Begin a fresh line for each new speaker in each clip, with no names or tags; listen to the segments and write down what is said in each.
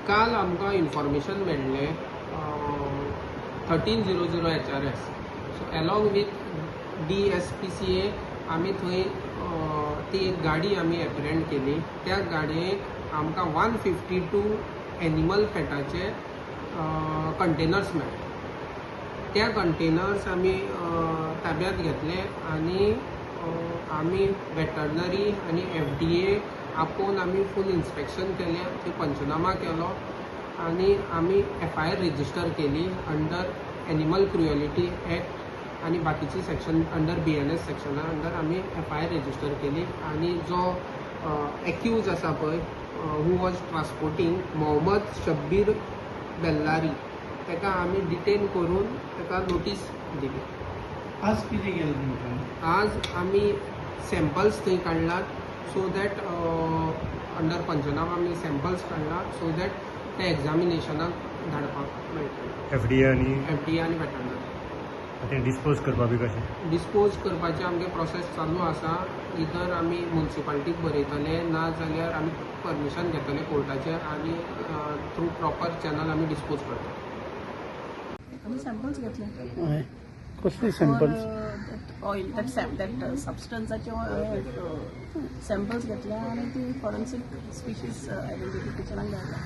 काल आमकां इन्फॉर्मेशन मेळ्ळें 13:00 HRS. So along with DSPCA आमी थंय ती एक गाडी आमी एप्रिहेंड केली. त्या गाडयेक आमकां 152 एनिमल फॅटाचे कंटेनर्स मेळ्ळे. त्या कंटेनर्स आमी ताब्यात घेतले आनी आमी वेटरनरी आनी एफडीए आपोवन आमी फूल इन्स्पेक्शन केलें. थंय पंचनामा केलो आनी आमी एफआयआर रजिस्टर केली अंडर एनिमल क्रुएलिटी एक्ट आनी बाकीची सेक्शन अंडर बीएनएस सेक्शना अंडर आमी एफआयआर रजिस्टर केली. आनी जो एक्यूज आसा पळय, हू वॉज ट्रान्सपोर्टींग, मोहम्मद शब्बीर बेल्लारी, ताका आमी डिटेन करून ताका नोटीस दिली.
आज कितें केलें तुमच्यान?
आज आमी सॅम्पल्स थंय काडलात सो that under पंचनामा आमी सॅम्पल्स काडला सो that ते एग्जामिनेशनाक धाडपाक मेळटले.
एफडीए आनी
एफडीए आनी वेटरनरी.
ते डिस्पोज करपा बी कशें?
डिस्पोज करपाचे आमगे प्रोसेस चालू आसा. इधर आमी मुन्सिपालिटीक बरयतले, ना जाल्यार आमी परमिशन घेतले कोर्टाचें आनी थ्रू प्रॉपर चॅनल आमी डिस्पोज करतले.
आमी सॅम्पल्स घेतले.
हय, कसले samples?
ऑयल, that सबस्टन्साचे सॅम्पल्स घेतले आनी ती फॉरेन्सीक स्पिशीज आयडेंटिफिकेशनाक धाडला.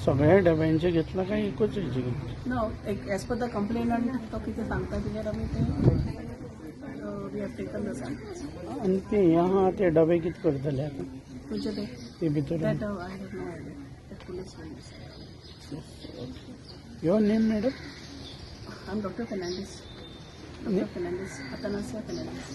सगळ्या डब्यांचे घेतला काय एकूच हेजे घेतले?
नो, एक एज पर the complainant, तो कितें सांगता तेजेर आमी ते we have taken the samples.
आनी ते हे आहा ते डबे कितें करतले आतां?
खंयचे ते?
ते भितर.
That I have no idea, that police.
Your name, madam?
I am Doctor Fernandes, Doctor Fernandes, Atanasia Fernandes.